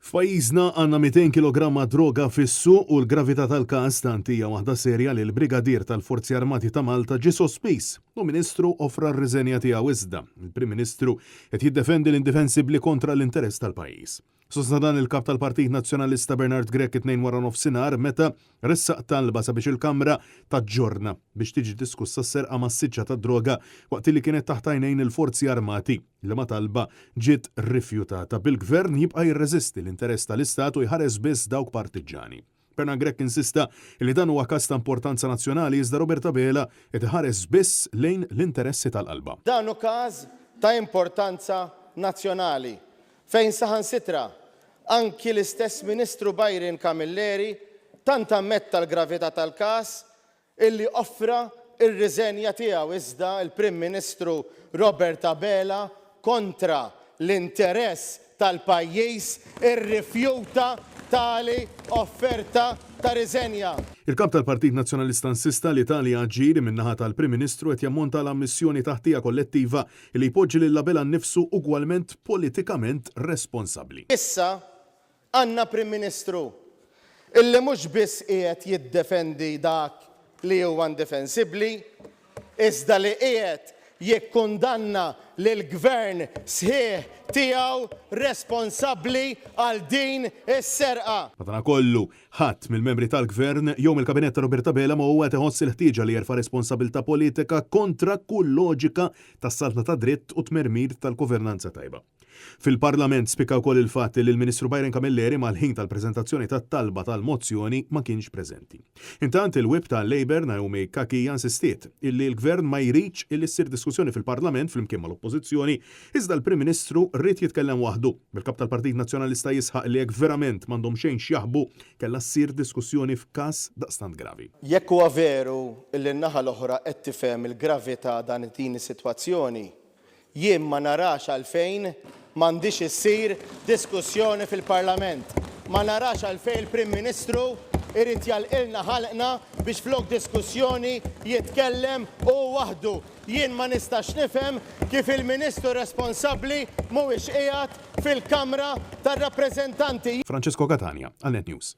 F'pajjiżna għandna 200 kilogramma droga fis-suq u l-gravità tal-każ tant hija waħda serja li l-Brigadier tal-Forzi Armati ta' Malta ġie sospiż u Ministru offra r-riżenja tiegħu iżda l-Prim Ministru qed jiddefendi l-indifensibbli kontra l-interess tal-pajjiż. Sostna dan il-Kap tal-Partit Nazzjonalista Bernard Grech it-Tnejn waranofsinhar meta ressaq talba sabiex il-Kamra taġġorna biex tiġi diskussa s-serqa massiċċa tad-droga waqt li kienet taħt għajnejn il-Forzi Armati, liema talba ġiet rifjutata, bil-Gvern jibqa' jirreżisti l-interess tal-Istat u jħares biss dawk partiġġani. Bernard Grech insista li dan huwa każ ta' importanza nazzjonali iżda Robert Abela qed iħares biss lejn l-interessi tal-qalba. Dan hu każ ta' importanza nazzjonali fejn saħansitra anki l-istess Ministru Byron Camilleri tant ammetta l-gravità tal-każ illi offra r-riżenja tiegħu iżda l-Prim Ministru Robert Abela kontra l-interess tal-pajjiż irrifjuta tali offerta ta' riżenja. Il-Kap tal-Partit Nazzjonalista insista li tali aġir min-naħa tal-Prim Ministru qed jammonta għal ammissjoni ta' ħtija kollettiva li jpoġġi lil Abela nnifsu ugwalment politikament responsabbli. Issa għandna Prim Ministru illi mhux biss qiegħed jiddefendi dak li huwa indifensibbli, iżda li qiegħed jikkundanna lill-Gvern sħiħ tiegħu responsabbli għal din is-serqa. Madanakollu, Ħadd mill-membri tal-Gvern jew mill-Kabinett ta' Robert Abela ma huwa qed iħoss il-ħtieġa li jerfa' responsabilità politika kontra kull loġika tas-saltna tad-dritt u t-tmermir tal-governanza tajba. Fil-Parlament spikka wkoll il-fatt li l-Ministru Byron Camilleri mal-ħin tal-preżentazzjoni tat-talba tal-mozzjoni ma kienx preżenti. Intant il-Whip tal-Labour Naomi Cachia insistiet illi l-Gvern ma jridx illi ssir diskussjoni fil-Parlament flimkien mal-Oppożizzjoni iżda l-Prim Ministru ried jitkellem waħdu, bil-Kap tal-Partit Nazzjonalista jisħaq li jekk verament m'għandhom xejn x'jaħbu, kellha ssir diskussjoni f'każ daqstant gravi. Jekk huwa veru li n-naħa l-oħra qed tifhem il-gravità dan din is-sitwazzjoni, jien ma narax għalfejn m'għandhiex issir diskussjoni fil-Parlament. Ma narax għalfejn il-Prim Ministru jrid jagħlqilna ħalqna biex flok diskussjoni jitkellem hu waħdu. Jien ma nistax nifhem kif il-Ministru responsabbli mhuwiex qiegħed fil-Kamra tar-Rappreżentanti. Francesco Catania għal Net News.